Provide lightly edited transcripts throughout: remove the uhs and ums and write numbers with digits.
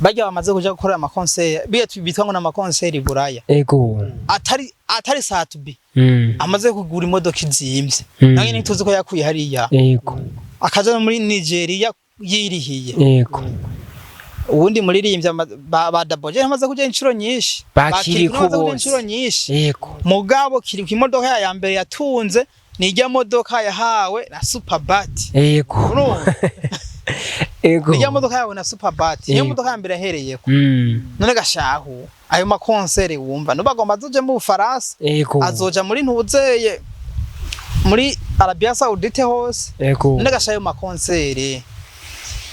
Barya bamaze kuja gukora ama concert biya bitwa ngo n'ama concert i Buraya, atari Sat-B, amaze kugura imodoka izimvye, nawe ntituzi ko yakuye hariya, akaja no muri Nigeria yirihiye. Uwundi muririmbyi ba Double J amaze kuja inshuro nyinshi. Ba Ba Kirikou amaze kuja bose. inshuro nyinshi. Mugabo Kirikou imodoka ya mbere yatunze ni ijya modoka yahawe na Superbat. Urumva? Ijya modoka yahawe na Superbat niyo modoka ya mbere yahereyeko. None gashahu, ayo ma concert wumva nubagomba azoje mu Bufaransa, azoja muri ntuzeye muri Arabia Saoudite hose. None gashahu, ayo ma concert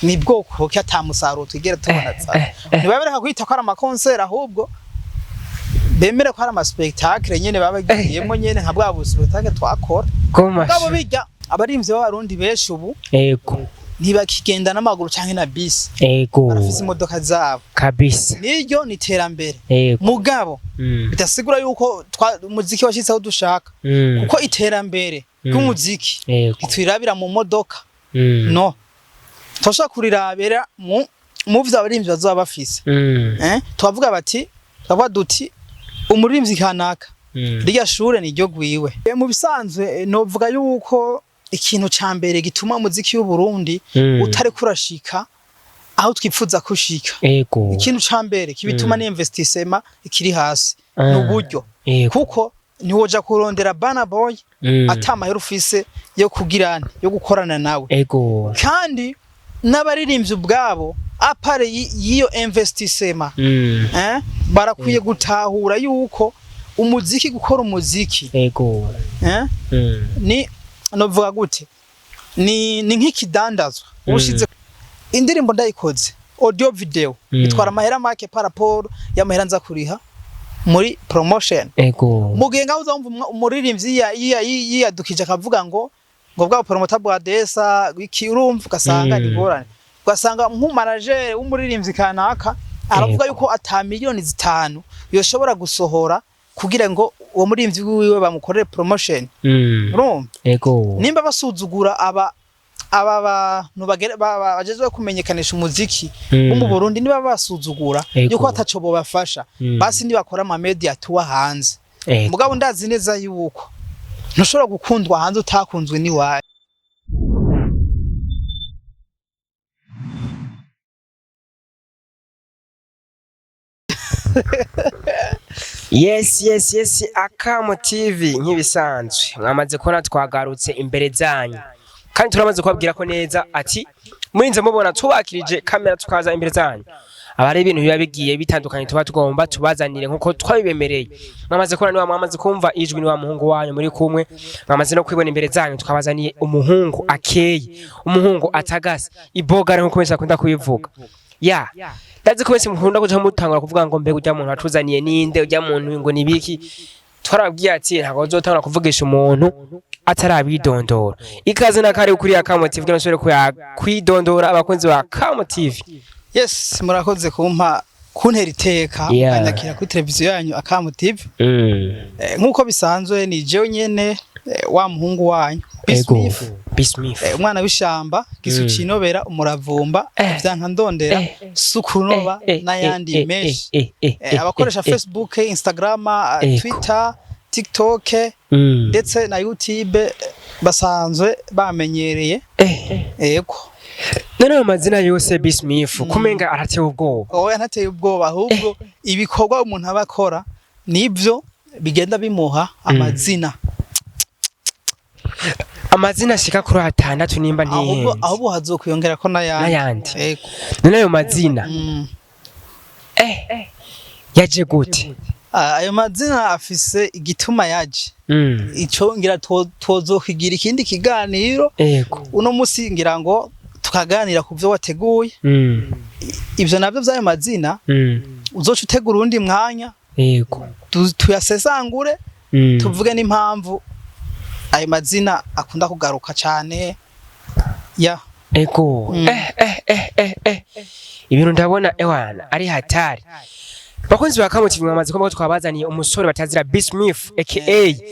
ni bwoko ki ata musaruro twigera tubona? Ntibabereka kwita ko ari ama concert, ahubwo bemere ko ari ama spectacle nyene baba bagiyemo nyene, nka bwa bu spectacle twakora. Goma. Bwabo bijya abarimvyi b'Abarundi benshi ubu ntibakigenda n'amaguru canke na bisi, barafise imodoka zabo. Niryo ni iterambere. Mugabo bidasigura yuko umuziki washitse aho dushaka, kuko iterambere ry'umuziki ntitwirabira mu modoka. No turashobora kurirabira mu vyo abarimvyi bazoba bafise. Twavuga bati, twavuga duti umuririmbyi kanaka, rirya shure niryo gwiwe. Mu bisanzwe, novuga yuko ikintu ca mbere gituma umuziki w'u Burundi utari kurashika aho twipfuza kushika, ikintu ca mbere kibituma ni investissement ikiri hasi, ni uburyo, kuko ntiwoja kurondera Burna Boy ata mahera ufise yo kugirana yo gukorana nawe. Kandi n'abaririmbyi ubwabo, à part y'iyo investissement, barakwiye gutahura yuko umuziki, gukora umuziki, ni novuga gute, ni nk'ikidandazwa. Ubushize indirimbo ndayikoze audio video, bitwara amahera make par rapport y'amahera nza kuriha muri promotion. Mu gihe ngaho uzumva umuririmbyi yiyadukije akavuga ngo bwa promoter bwa desa iki, urumva ugasanga ni ingorane, ugasanga nk'u manager w'umuririmbyi kanaka aravuga yuko ata miliyoni 5 yoshobora gusohora kugira ngo uwo muririmbyi wiwe bamukorere promotion. Urumva? Nimba basuzugura aba bantu bajejwe kumenyekanisha umuziki wo mu Burundi, niba basuzugura yuko ataco bobafasha, basi nibakora ama media tour hanze. Mugabo ndazi neza yuko ntushobora gukundwa hanze utakunzwe n'iwawe. Yes, Akamo TV nk'ibisanzwe mwamaze kubona twagarutse imbere zanyu, kandi turamaze kubabwira ko neza ati murinze mubona tubakirije kamera tukaza imbere zanyu, aba ari ibintu biba bigiye bitandukanye tuba tugomba tubazanire nkuko twabibemereye. Mwamaze kubona niwa mwamaze kumva ijwi ni wa muhungu wanyu muri kumwe, mwamaze no kwibona imbere zanyu. Twabazaniye umuhungu akeye, umuhungu atagase ibogara nkuko benshi bakunda kubivuga. Ya, ndazi ko benshi mukunda kuja mutangura kuvuga ngo mbega ujya muntu atuzaniye ninde, ujya muntu ngo nibiki. Twarababwiye ati ntabwo uzotangura kuvugisha umuntu atarabidondora. Ikaze na kare kuri Akamo TV kugira ngo nshobore kwidondora abakunzi ba Akamo TV. Yes, murakoze kumpa kuntera iteka, ukanyakira kuri televiziyo yanyu Akamo TV. Nk'uko bisanzwe ni jewe nyene, wa muhungu wanyu Bismith, Bismith, umwana w'ishamba gisu cinobera umuravumba, vyanka ndondera sukunoba n'ayandi menshi. Abakoresha Facebook, Instagram, Twitter, TikTok ndetse na YouTube, basanzwe bamenyereye. Yego. None ayo mazina yose, Bismith, kumenga arateye ubwoba. Oya, ntateye ubwoba, ahubwo ibikorwa umuntu aba akora nibyo bigenda bimuha amazina. Amazina ashika kuri atandatu nimba Ahubwo ntihenze. ahubwo hazokwiyongera ko n'ayandi. N'ayandi. Yego. None ayo mazina yaje gute? Ah, ayo mazina afise igituma yaje. Ico ngira twozokigira ikindi kiganiro. Uno musi ngira ngo tukaganira ku byo wateguye. Ivyo navyo vy'ayo mazina, uzoca utegura uwundi mwanya, tuyasesangure, tuvuge n'impamvu ayo mazina akunda kugaruka cane ya. Ibintu ndabona ewana ari hatari. Bakunzi ba Kamo TV, mwamaze ko twabazaniye umusore batazira B Smith aka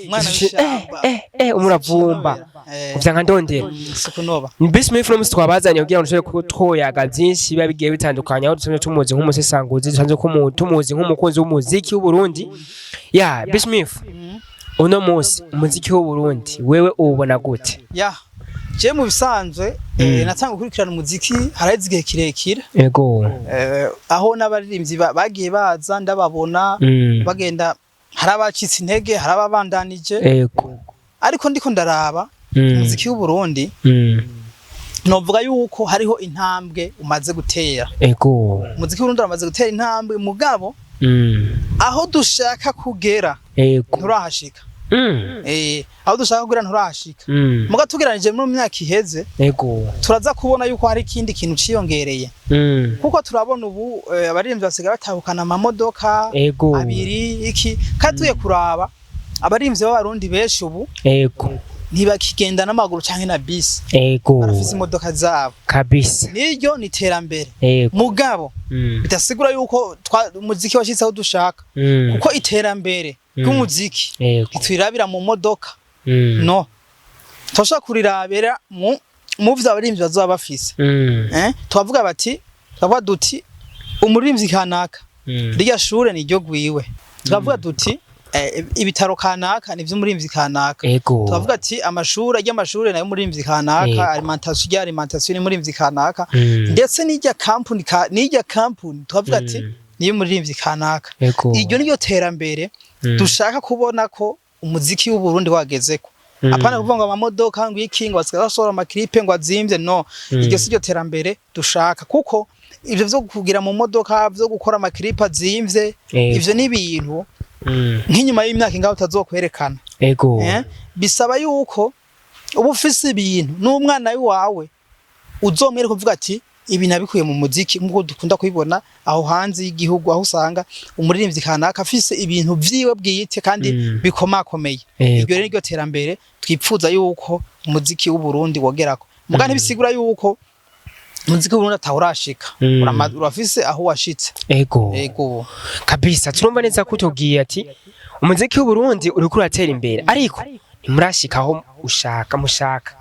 Umwana w'ishamba. Umuravumba uvyanka ndondera. Suku noba. Ni B Smith no musi twabazaniye kugira ngo dushobore kutwoyaga byinshi biba bigiye bitandukanye, aho dusanzwe tumuzi nk'umusesanguzi, dusanzwe tumuzi nk'umukunzi w'umuziki w'Uburundi. Ya B Smith, uno musi umuziki w'Uburundi wewe uwubona gute? Ya, je mu bisanzwe natanga gukurikirana umuziki haraheze igihe kirekire. Aho n'abaririmbyi bagiye baza ndababona bagenda, hari abacitse intege, hari ababandanije, ariko ndiko ndaraba umuziki w'Uburundi, novuga yuko hariho intambwe umaze gutera. Umuziki w'Uburundi uramaze gutera intambwe, mugabo aho dushaka kugera nturahashika. Aho dushaka kugera nturahashika. Muga tugeranije muri myaka iheze, turaza kubona yuko hari ikindi kintu ciyongereye, kuko turabona ubu abaririmbyi basigaye batahukana amamodoka abiri iki, kandi tuye kuraba abaririmbyi b'Abarundi benshi ubu ntibakigenda n'amaguru canke na bisi, barafise imodoka zabo. Niryo ni iterambere. Mugabo bidasigura yuko umuziki washitse aho dushaka, kuko iterambere ry'umuziki ntitwirabira mu modoka. No turashobora kurirabira mu vyo abaririmbyi bazoba bafise. Twavuga bati, twavuga duti umuririmbyi kanaka rirya shure niryo gwiwe, tukavuga duti ibitaro kanaka ni vy'umuririmbyi kanaka, tukavuga ati amashuri ajya, amashuri nayo umuririmbyi kanaka, alimentation ijya, alimentation ni umuririmbyi kanaka, ndetse n'ijya company n'ijya company tukavuga ati niyo umuririmbyi kanaka. Iryo niryo terambere dushaka kubona ko umuziki w'u Burundi wagezeko. Apana kuvuga ngo amamodoka, ngo iki, ngo basigaye basohora ama clip ngo azimvye. No, iryo si ryo terambere dushaka, kuko ivyo vyo kugira mu modoka, vyo gukora ama clip azimvye, ivyo ni ibintu nk'inyuma y'imyaka ingaho utazokwerekana. Bisaba yuko uba ufise ibintu n'umwana wawe uzomwereka uvuga ati ibi nabikuye mu muziki, nk'uko dukunda kubibona aho hanze y'igihugu, aho usanga umuririmbyi kanaka afise ibintu vyiwe bwite kandi bikomakomeye. Iryo rero niryo terambere twipfuza yuko umuziki w'u Burundi wogerako. Muga ntibisigura yuko umuziki w'u Burundi atawurashika. Urafise aho washitse. Ego. Kabisa, turumva neza ko utubwiye ati umuziki w'Uburundi uriko uratera imbere, ariko ntimurashika aho ushaka mushaka.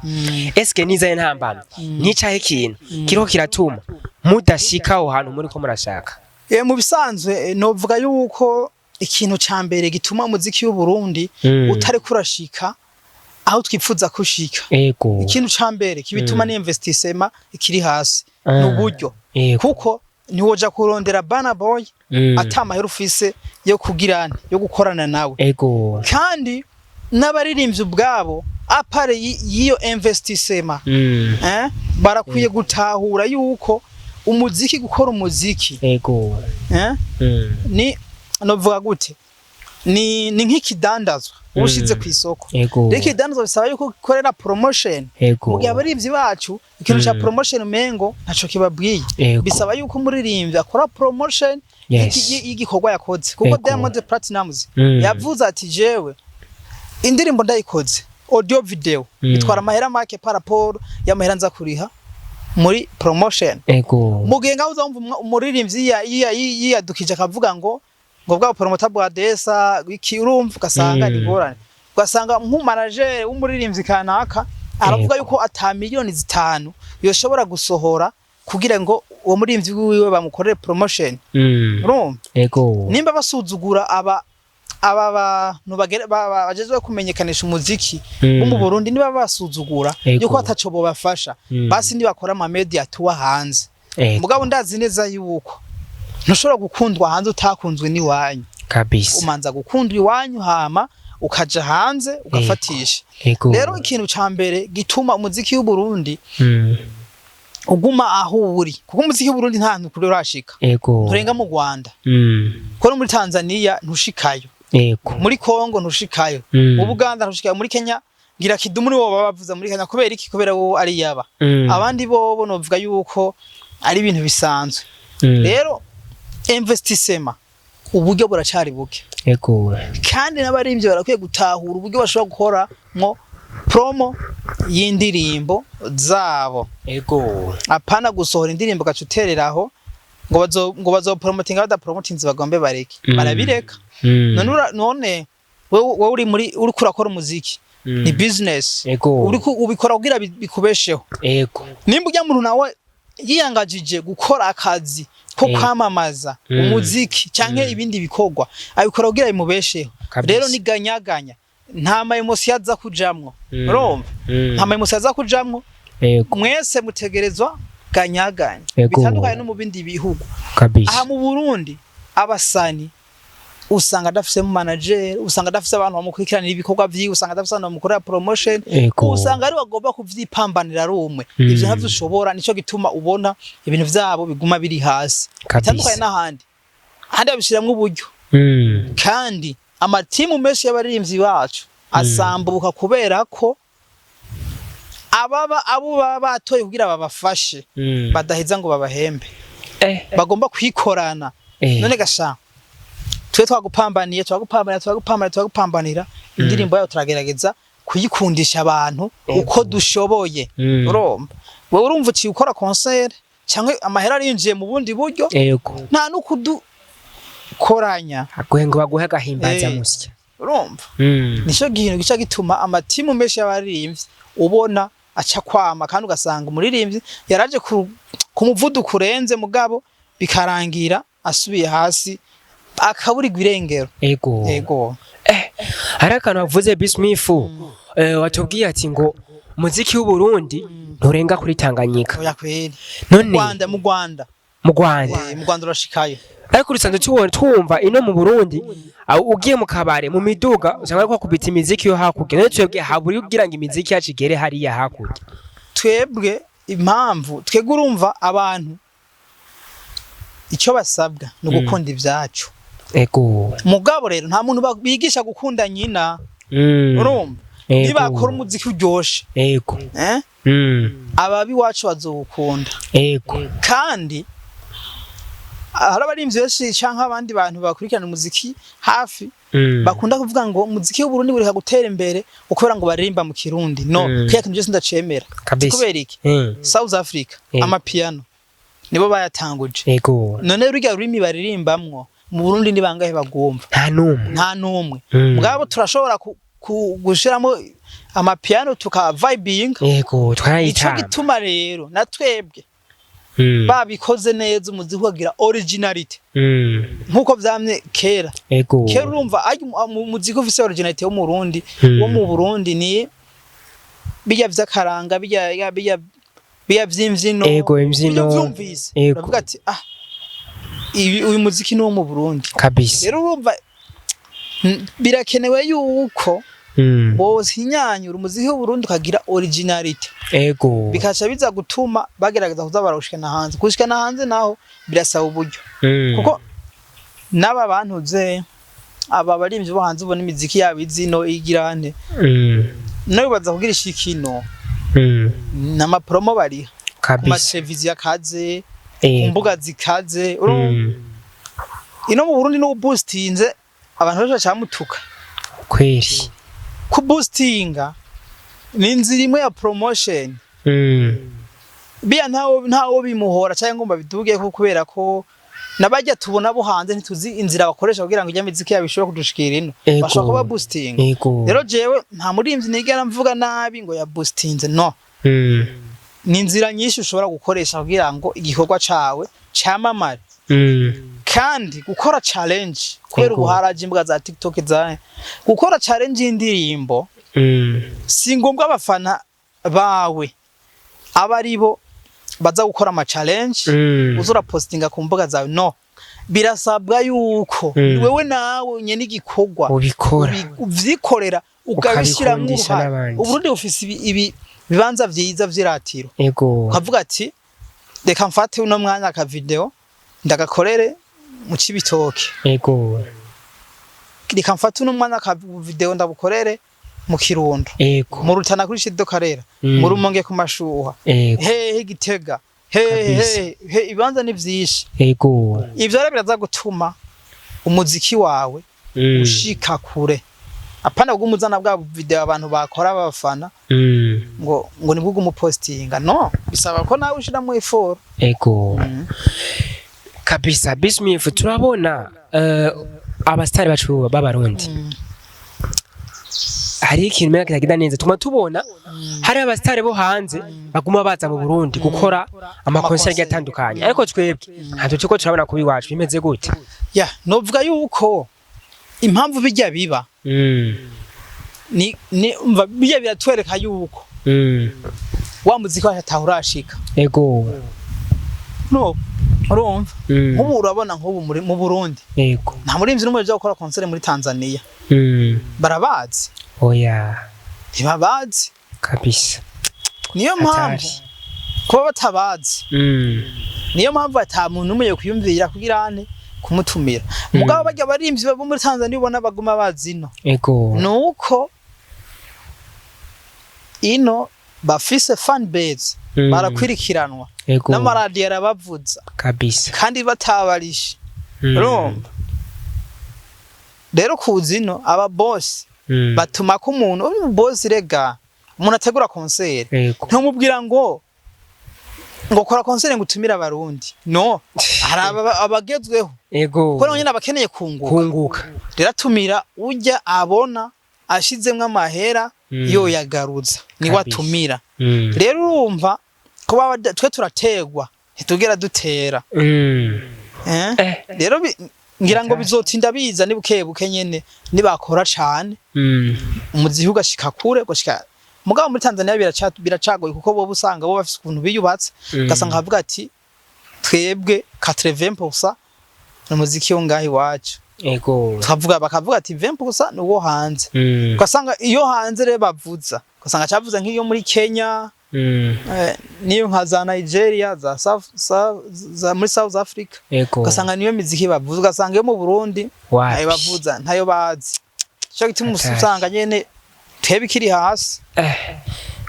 Eske nizaye ntambamye nicaye ikintu kiriho kiratuma mudashika aho hantu muriko murashaka? Mu bisanzwe novuga yuko ikintu ca mbere gituma umuziki w'u Burundi utari kurashika aho twipfuza kushika, ikintu ca mbere kibituma ni investissement ikiri hasi, ni uburyo, kuko ntiwoja kurondera Burna Boy ata mahera ufise yo kugirana, yo gukorana nawe. Kandi n'abaririmbyi ubwabo, à part y'iyo investissement, barakwiye gutahura yuko umuziki, gukora umuziki, ni novuga gute, ni nk'ikidandazwa uba ushize ku isoko. Rero ikidandazwa bisaba yuko ukorera promotion. Mu gihe abaririmbyi bacu ikintu ca promotion umengo ntaco kibabwiye. Bisaba yuko umuririmbyi akora promotion y'igikorwa yakoze, kuko Diamond Platnumz yavuze ati jewe indirimbo ndayikoze audio video bitwara amahera make par rapport y'amahera nza kuriha muri promotion. Mu gihe ngaho uzumva umuririmbyi yiyadukije akavuga ngo bwa promoter bwa desa iki, urumva ugasanga ni ingorane, ugasanga nk'umanager w'umuririmbyi kanaka aravuga yuko ata miliyoni 5 yoshobora gusohora kugira ngo uwo muririmbyi wiwe bamukorere promotion. Urumva, nimba basuzugura aba bantu bajejwe kumenyekanisha umuziki bo mu Burundi, niba basuzugura yuko ataco bobafasha, basi nibakora ama media tour hanze. Mugabo ndazi neza yuko ntushobora gukundwa hanze utakunzwe n'iwanyu. Umanza gukundwa iwanyu, hama ukaja hanze ugafatisha. Rero ikintu ca mbere gituma umuziki w'u Burundi uguma aho uri, kuko umuziki w'u Burundi nta hantu kure urashika, nturenga mu Rwanda, kuko no muri Tanzania ntushikayo, muri Congo ntushikayo, mu Buganda ntushikayo, muri Kenya ngira Kidumu nibo baba bavuza muri Kenya. Kubera iki? Kubera bo ari yaba, abandi bobo novuga yuko ari ibintu bisanzwe. Rero investissement, uburyo buracari buke. Kandi n'abaririmbyi barakwiye gutahura uburyo bashobora gukora mwo promo y'indirimbo zabo, apana gusohora indirimbo ugaca utereraho. Ngo bazopromotinga, badapromotinze bagombe bareke, barabireka. None wewe uri muri, uriko urakora umuziki, ni business. Uriko ubikora kugira bikubesheho. Nimba ujya muntu nawe yiyangajije gukora akazi ko kwamamaza umuziki canke ibindi bikorwa, abikora kugira bimubesheho. Rero ni ganyaganya, nta ma émotion aza kujamwo. Urumva, nta ma émotion aza kujamwo. Mwese mutegerezwa ganyaganya. Bitandukanye no mu bindi bihugu. Aha mu Burundi abasani usanga adafise mu manager, usanga adafise abantu bamukurikiranira ibikorwa vyiwe, usanga adafise abantu bamukorera promotion, usanga ari bagomba kuvyipambanira ari umwe. Ivyo ntavyo ushobora, nico gituma ubona ibintu vyabo biguma biri hasi. Bitandukanye n'ahandi, ahandi babishiramwo uburyo. Kandi amatimu menshi y'abaririmbyi bacu asambuka kubera ko ababa abo baba batoye kugira babafashe badaheza ngo babahembe, bagomba kwikorana. None gasha twe twagupambaniye, twagupambanira, twagupambanira, twagupambanira, indirimbo yayo turagerageza kuyikundisha abantu uko dushoboye. Urumva, wewe urumva uciye ukora concert cyangwa amahera arinjiye mu bundi buryo, nta no kudukoranya. Aguhe ngo baguhe agahimbaza musya. Urumva, nico kintu gica gituma amatimu menshi y'abaririmbyi ubona aca kwama, kandi ugasanga umuririmbyi yaraje ku muvuduko urenze, mugabo bikarangira asubiye hasi, akaburirwa irengero. Ego. Hari akantu wavuze, Bismith, watubwiye ati ngo umuziki w'u Burundi nturenga kuri Tanganyika. Oya kweri. None Rwanda, mu Rwanda. Mu Rwanda. Mu Rwanda urashikayo. Ariko urusanzwe tubona, twumva ino mu Burundi aho ugiye mu kabare, mu miduga, usanga bariko bakubita imiziki yo hakurya. None twebwe haburi kugira ngo imiziki yacu igere hariya hakurya? Twebwe impamvu, twebwe urumva abantu icyo basabwa ni ugukunda ibyacu. Mugabo rero nta muntu bigisha gukunda nyina. Urumva, nibakora umuziki uryoshe, eh? Ababi wacu bazowukunda. Kandi hari abarimvyi benshi canke abandi bantu bakurikirana umuziki hafi bakunda kuvuga ngo umuziki w'Uburundi bureka gutera imbere ukubera ngo baririmba mu Kirundi. No, kiya kintu cyose ndacemera. Kubera iki? South Africa, amapiano nibo bayatanguje. None rurya rurimi baririmbamwo mu Burundi ni bangahe bagumva? Nta n'umwe. Nta n'umwe. Mugabo turashobora gushiramo amapiano tuka vibing. Ico Twarayitamba. gituma rero na twebwe babikoze neza, umuziki ukagira originality nkuko vyamye kera. Kera urumva arya umuziki ufise originality wo mu Burundi, wo mu Burundi ni bijya vy'akaranga, bijya vy'imvyino. Imvyino. Iyo vyumvise uravuga ati: "Ah, ibi, uyu muziki ni uwo mu Burundi." Rero urumva, birakenewe yuko bosinyanyura umuziki w'Uburundi ukagira originality, bikaca biza gutuma bagerageza kuza barawushikana hanze. Gushikana hanze naho birasaba uburyo, kuko n'aba bantuze, aba barimvyi bo hanze, ubona imiziki yabo izino igirane, nawe baza kugira ishikino n'amapromo bariha ku mateleviziyo akaze, ku mbuga zikaze. Urumva, ino mu Burundi n'ububoostinze abantu benshi bacamutuka. Kweri. Kuboostinga ni inzira imwe ya promotion. Biya ntawo bimuhora cyangwa ngo babiduge ko, kubera ko nabajya tubona bo hanze ntituzi inzira bakoresha kugira ngo ijya miziki yabo ishobore kudushikira ino. Bashobora kuba boosting. Rero jewe nta muririmvyi nigera mvuga nabi ngo ya boostinze, no. Ni inzira nyinshi ushobora gukoresha kugira ngo igikorwa cawe camamare. Kandi gukora challenge, kubera ubu haraje imbuga za TikTok, za gukora challenge y'indirimbo, si ngombwa abafana bawe aba aribo baza gukora ama challenge uza urapostinga ku mbuga zawe. No, birasabwa yuko wewe nawe nyene igikorwa ubikora, uvyikorera, ukabishiramwo ukabikundisha uruhare. n'abandi. Uburundi bufise ibi bibanza vyiza vy'iratiro, ukavuga ati: "Reka mfate uno mwanya aka video ndagakorere mu Cibitoke, reka mfate uno mwanya aka video ndabukorere mu Kirundo, mu Rutana kuri Shido Karera, mu Rumonge ku Mashuha, hehe Gitega, hehe." Hehe he, ibibanza ni vyinshi. Ivyo rero biraza gutuma umuziki wawe ushika kure, apana bw'umuzana bwa video abantu bakora babafana ngo nibwo umupostinga. No, bisaba ko nawe ushiramwo effort. Kabisa, Bismith, turabona abasitari bacu b'Abarundi, hari ikintu umenga kitagenda neza. Tuma tubona hari abasitari bo hanze baguma baza mu Burundi gukora amakonseri agiye atandukanye, ariko twebwe ntabyo turiko turabona kuba iwacu. Bimeze gute? Ya, novuga yuko impamvu bijya biba ni umva, bijya biratwereka yuko wa muziki wacu atahurashika. No urumva, nk'ubu urabona nk'ubu mu Burundi nta murimvyi n'umwe uja gukora concert muri Tanzania. Barabazi? Oya. Ntibabazi. Kabisa. Niyo mpamvu kuba batabazi, niyo mpamvu ata muntu n'umwe yokwiyumvira kugira ane kumutumira. Mugabo barya barimvyi bo muri Tanzania ubona baguma bazi ino, nuko ino bafise fan base, barakwirikiranwa, n'amaradiyo arabavuza kandi batabarishe. Urumva rero, kuza ino aba boss batuma ko umuntu uri boss, rega umuntu ategura concert, ntumubwira ngo kora concert ngo utumire Abarundi. No hari abagezweho, kuko nabo nyene abakeneye kunguka. Kunguka. Rero atumira ujya abona ashizemwo amahera, yoyagaruza, niwe atumira. Rero urumva kuba twe turategwa, ntitugera dutera. Eh? Rero ngira ngo Hatari. bizotinda biza, ni buke buke nyene nibakora cane, umuziki ugashika kure, ugashika. Mugabo muri Tanzania biracagoye, kuko bo usanga bo bafise ukuntu biyubatse, ugasanga bavuga ati twebwe 80% ni umuziki wo ngaho iwacu, tukavuga, bakavuga ati 20% ni uwo hanze. Ugasanga iyo hanze rero bavuza, ugasanga cavuze nk'iyo muri Kenya, niyo nka za Nigeria, za, South, za muri South Africa, ugasanga niyo miziki bavuza. Ugasanga iyo mu Burundi Wapi. ntayo bavuza, ntayo bazi. Cyo gituma Hatari. usanga nyene twebwe ikiri hasi.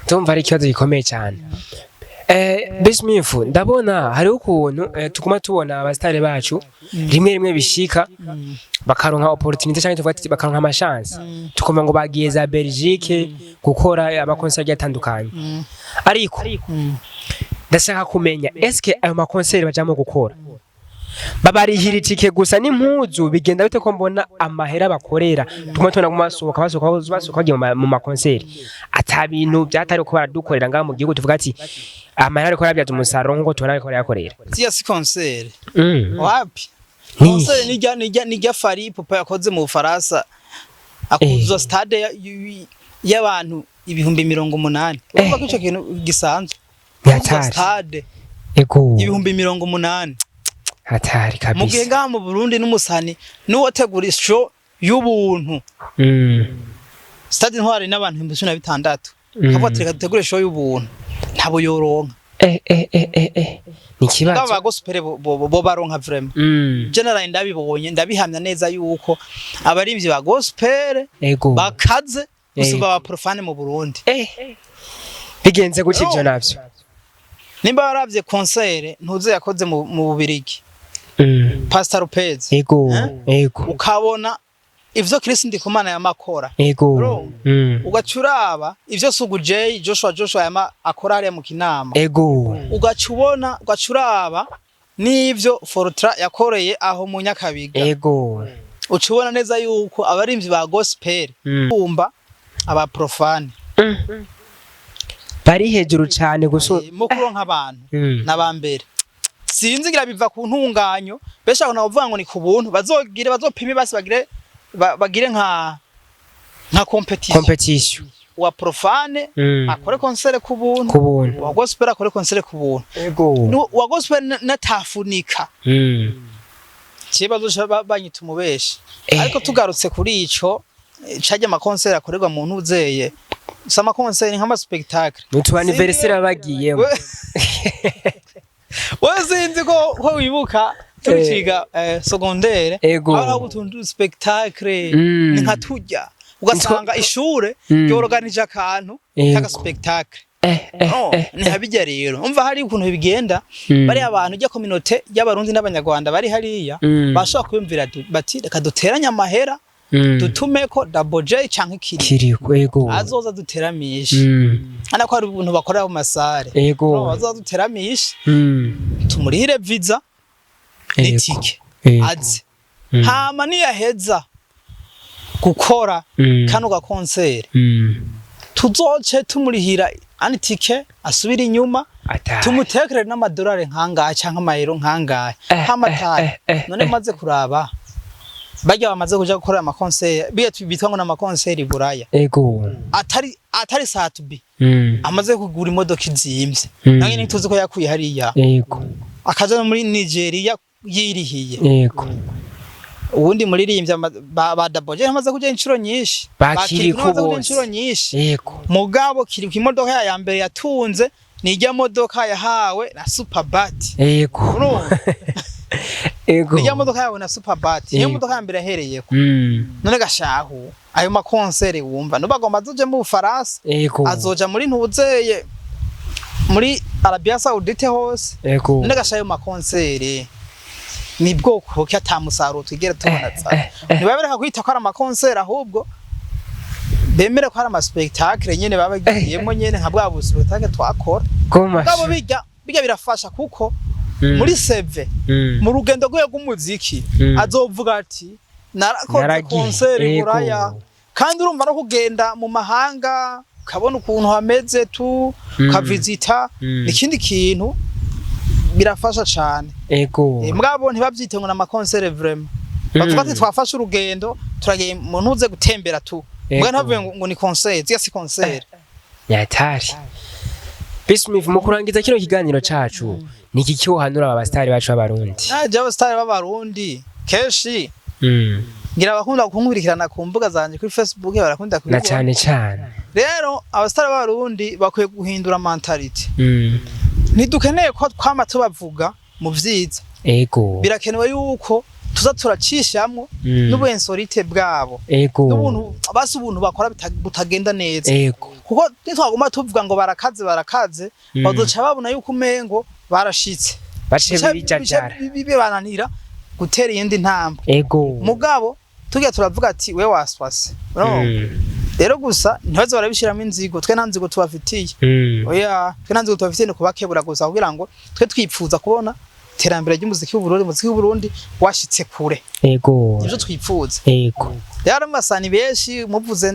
Ndumva ari ikibazo gikomeye cyane. Bismith, ndabona hariho ukuntu tuguma tubona abasitari bacu rimwe rimwe bishika bakaronka opportunity, cyangwa tuvuga ati bakaronka amachance, tukumva ngo bagiye za Belgique gukora amakonseri agiye atandukanye. Ariko ndashaka kumenya, eske ayo makonseri bajamo gukora babarihira itike gusa n'impuzu? Bigenda bite ko mbona amahera bakorera, tuguma tubona basohoka, basohoka, basohoka, bagiye mu makonseri, ata bintu byatari ko baradukorera ngaha mu gihugu, tuvuga ati amahera ariko arabyaza umusaruro nk'uko tubona ariko arayakorera? Siya, si concert. Wapi. Ni Concert nijya Fally Ipupa yakoze mu Bufaransa, akuzuza stade y'abantu 80,000. Urumva ko ico kintu gisanzwe? Ni Kuzuza hatari. stade 80,000, Hatari mu gihe kabisa. ngaha mu Burundi n'umusani n'uwategura show y'ubuntu, stade Intwari n'abantu 16,000, akavuga ati reka dutegure show y'ubuntu, ntabo yoronka. Ni ikibazo. Ngaba ba gospel bo baronka vraiment. General, ndabibonye, ndabihamya neza yuko abarimvyi ba gospel bakaze gusumba aba profane mu Burundi. Bigenze gutya ivyo navyo? Nimba waravye concert ntuze yakoze mu Bubirigi, Pastor Lopez, Eh? Ukabona ivyo Chris Ndikumana yamakora, Bro. Ugaca uraba ivyo Sugu J Joshua yama akora hariya mu Kinama, ugaca ubona, ugaca uraba n'ivyo Fortra yakoreye aho mu Nyakabiga, uca ubona neza yuko abarimvyi ba gospel kumba aba profane. Bari hejuru cane gusa. Mu kuronka abantu n'abambere, sinzi ngira biva ku ntunganyo. Benshi aho navuga ngo ni ku buntu, bazogire bazopime basi, bagire bagire nka competition, Competition. Wa profane akore concert ku buntu, Ku buntu. wa gospel akore concert ku buntu. Wa gospel natafunika kibazo banyita umubeshi. Ariko tugarutse kuri ico, cajya amakonseri akorerwa mu ntuzeye, si amakonseri, nk'ama spectacle. Nutu anniversaire bagiyemo. Wewe sinzi ko wibuka tuciga secondaire, aho utuntu spectacle, ni nka turya ugasanga ishure ryoroganije akantu k'aga spectacle. No, ntihabijya rero. Umva, hari ukuntu bigenda. Bariya abantu ujya communauté y'Abarundi n'Abanyarwanda bari hariya, bashobora kwiyumvira bati reka duteranye amahera, dutumeko Double J canke Kiri, Kiriko, ego. azoza duteramishe. Ana ko hari ubuntu bakorera mu masare. No, azoza duteramishe, tumurihire visa. N'itike aze. Hama niyaheza gukora kano ga concert, tuzoce tumurihira andi tike asubira inyuma, Atahe. tumutekere n'amadolari nkangahe canke amayero nkangahe nk'amatari. None maze kuraba barya bamaze kuja gukora ama concert, biya bitwa ngo n'ama concert i Buraya, atari Sat-B, amaze kugura imodoka izimvye, nawe ntituzi ko yakuye hariya, akaja no muri Nigeria yirihiye. Uwundi muririmbyi ba Double J amaze kuja inshuro nyinshi. Ba Ba Kirikou Kirikou amaze kuja bose. inshuro nyinshi. Mugabo Kirikou imodoka ya mbere yatunze ni ijya modoka yahawe na Superbat. Urumva? Ijya modoka yahawe na Superbat niyo modoka ya mbere yahereyeko. None gashahu, ayo ma concert wumva nubagomba azoje mu Bufaransa, azoja muri ntuzeye muri Arabia Saoudite hose. None gashahu, ayo ma concert ni bwoko ki atamusaruro twigera tubona? Ntibabereka kwita ko ari ama concert, ahubwo bemere ko ari ama spectacle nyene baba bagiyemo nyene, nka bwa bu spectacle twakora. Goma. Bwabo bijya birafasha kuko muri CV, mu rugendo rwe rw'umuziki, azovuga ati narakoze Naragiye. concert i Buraya. Kandi urumva no kugenda mu mahanga ukabona ukuntu hameze tu, ukavizita ikindi kintu, birafasha cane. Mugabo ntibavyite ngo n'ama concert vraiment, bavuga ati twafashe urugendo, turagiye mu ntuze gutembera tu. Mbwa ntavuye ngo ni concert, ziya si concert. Yatari. Bismith, mu kurangiza kino kiganiro cacu, ni iki wohanura aba basitari bacu b'Abarundi? Ah, jewe star b'Abarundi kenshi ngira abakunda kunkurikirana ku mbuga zanje kuri Facebook barakunda Na kubibona. cane cane. Rero abasitari b'Abarundi bakwiye guhindura mentalité. Ntidukeneye ko twama tubavuga mu vyiza. Birakenewe yuko tuza turacishamwo n'ubu insolite bwabo, n'ubuntu basi, ubuntu bakora butagenda neza, kuko nitwaguma tuvuga ngo barakaze barakaze, bazoca babona yuko umengo barashitse. Bace bijajara. Bibananira gutera iyindi ntambwe. Mugabo tujya turavuga ati we waswase. Urumva? Rero gusa ntibaze barabishiramo inzigo, twe nta nzigo tubafitiye. Oya, twe nta nzigo tubafitiye, ni kubakebura gusa kugira ngo twe twipfuza kubona iterambere ry'umuziki w'Uburundi, umuziki w'Uburundi washitse kure. Nivyo twipfuza. Rero mu basani benshi muvuze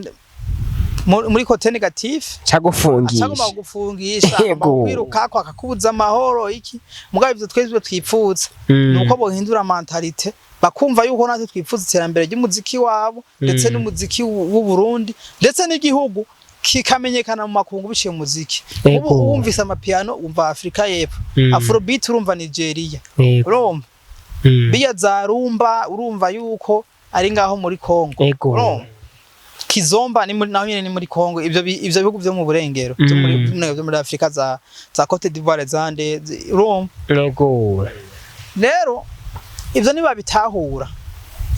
muri côté négatif, Cagufungisha. acagomba kugufungisha, agomba kwirukako, akakubuza amahoro iki. Mugabo ivyo twese twipfuza nuko bohindura mentalité, bakumva yuko natwe twifuza iterambere ry'umuziki wabo ndetse n'umuziki w'Uburundi, ndetse n'igihugu kikamenyekana mu makungu biciye mu muziki. Ubu wumvise amapiano wumva Afrika y'Epfo, Afrobeat urumva Nigeria, urumva biya za rumba urumva yuko ari ngaho muri Congo. Urumva Kizomba ni muri, naho nyene ni muri Congo. Ivyo bihugu vyo mu burengero vyo muri vyo muri Afrika, za Cote d'Ivoire, zande urumva. Rero ivyo nibabitahura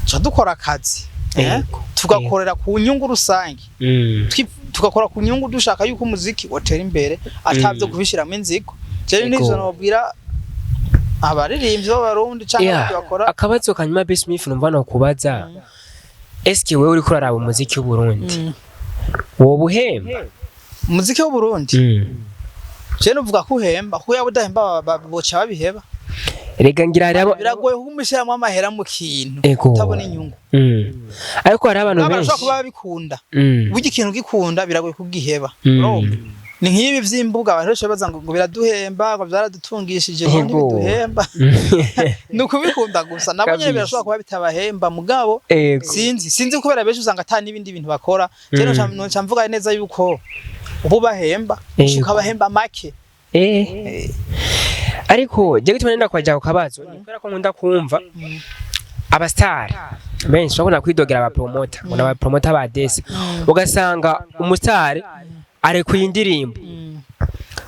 tuca dukora akazi, eh? Tugakorera ku nyungu rusange. Tugakora ku nyungu dushaka yuko umuziki watera imbere, atavyo kubishiramo inzigo. Jewe nivyo nobwira abaririmbyi b'Abarundi canke abandi bakora. Akabazo kanyuma, B Smith, numva no kubaza, eske wewe uriko uraraba umuziki w'Uburundi, woba uhemba? Umuziki w'Uburundi, jewe nuvuga ko uhemba, kuko yaba udahemba boca babiheba. Rega ngira hari abo Biragoye kuko umushiramwo amahera mu kintu utabona inyungu. Ariko hari abantu N'abantu benshi bashobora kuba babikunda. Burya ikintu ugikunda biragoye kugiheba. Urumva? Ni nk'ibi vy'imbuga, abantu benshi baza ngo biraduhemba, ngo vyaradutungishije, ngo ntibiduhemba. Ni ukubikunda gusa, nabo nyene birashobora kuba bitabahemba, mugabo sinzi kubera benshi usanga ata n'ibindi bintu bakora. Jewe noca mvuga neza yuko ubu bahemba, ukabahemba make. Ariko je gituma nenda kwaja ku kabazo ni kubera ko nkunda kumva abasitari benshi bakunda kwidogera abapromota, ngo n'abapromota ba desi, ugasanga umusitari arekuye indirimbo,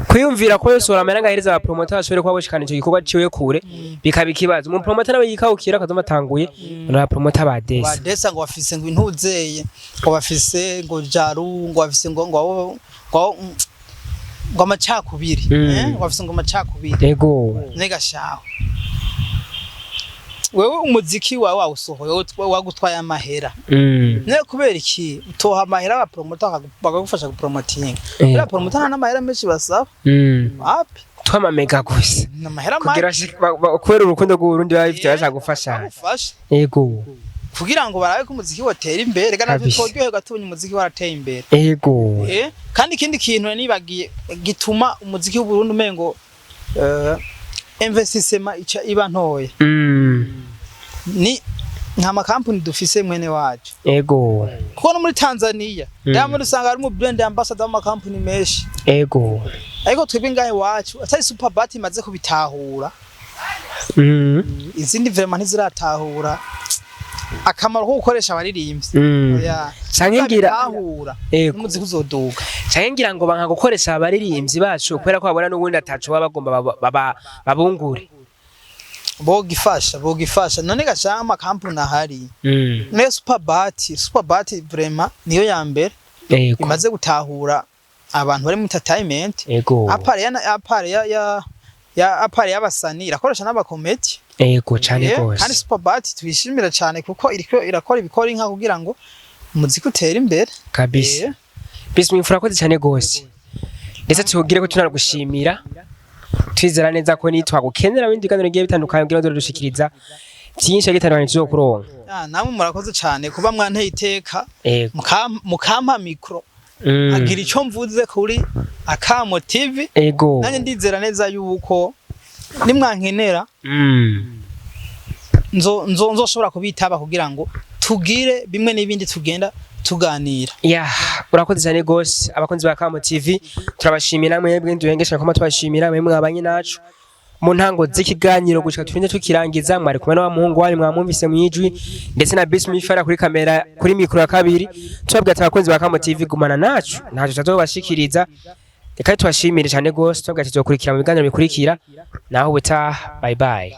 kwiyumvira ko yose uramera ngo ahereza abapromota bashobore kuba boshikana ico gikorwa ciwe kure, bikaba ikibazo. Umupromota nawe yikawukira akazoma atanguye ngo n'abapromota ba desi. Badesa ngo bafise ngo intuzeye, ngo bafise ngo jaru, ngo bafise ngo amacakubiri, ngo bafise ngo amacakubiri. Nega shaho. Wewe umuziki wawe wawusohoye, wagutwaye amahera. Ne kubera iki utoha amahera abapromota bakagufasha gupromotinga? Uriya promoter nta n'amahera menshi basaba. Wapi. Twamamega gusa. Ni amahera kugira make. Kubera urukundo rw'Uburundi baba bifite, bashaka gufasha. Bagufasha Ego. kugira ngo barabe ko umuziki watera imbere. Reka natwe tworyoherwa tubonye umuziki warateye imbere. Kandi ikindi kintu nibagiye gituma umuziki w'Uburundi umengo investissement ica iba ntoya, ni nta makampuni dufise, mwene wacu. Kuko no muri Tanzania, Diamond usanga ari mu brand ambassador w'amakampuni menshi. Ariko twebwe ngahe iwacu, atari Superbat imaze kubitahura, izindi vraiment ntiziratahura akamaro ko gukoresha abaririmbyi. Oya. Canke ngira Zabitahura, n'umuziki uzoduga. Canke ngira ngo banka gukoresha abaririmbyi bacu kubera ko babona n'ubundi ataco baba bagomba babungure. Bogifasha, bogifasha. None gaca amakampuni ahari, niyo Superbat. Superbat vraiment niyo ya mbere imaze gutahura abantu bari mu entertainment. À part ya à part ya ya ya à part y'abasani, irakoresha n'abakomedi. Ego cane Kandi gose. Superbat twishimira cyane kuko iriko irakora ibikora inka kugira ngo umuziki utere imbere. Kabisa. Bismillah, urakoze cyane gose, ndetse tubwire ko tunagushimira, twizera neza ko nitwagukenera bindi biganiro bigiye bitandukanye kugira ngo dushikiriza byinshi bitandukanye tuzokuronka. Ah, namwe murakoze cyane kuba mwanteye iteka, mukampa micro, agira icyo mvuze kuri Akamo TV. Nanjye ndizera neza yuko nimwankenera, nzoshobora kubitaba kugira ngo tugire bimwe n'ibindi tugenda tuganira. Ya, urakoze cyane gose. Abakunzi ba Kamo TV, turabashimira mwebwe nduhengesha koma, tubashimira mwebwe mwabanye nacu mu ntango z'ikiganiro gushika turinde tukirangiza. Mwari kumwe na muhungu wanyu mwamwumvise mwijwi, ndetse na Bismi Fara kuri kamera, kuri micro ya kabiri. Tubabwira ati abakunzi ba Kamo TV, gumana nacu, ntacyo tutazobashikiriza. Reka tubashimire cyane gose, tubabwira ati tuzokurikira mu biganiro bikurikira. Naho ubutaha, bye bye.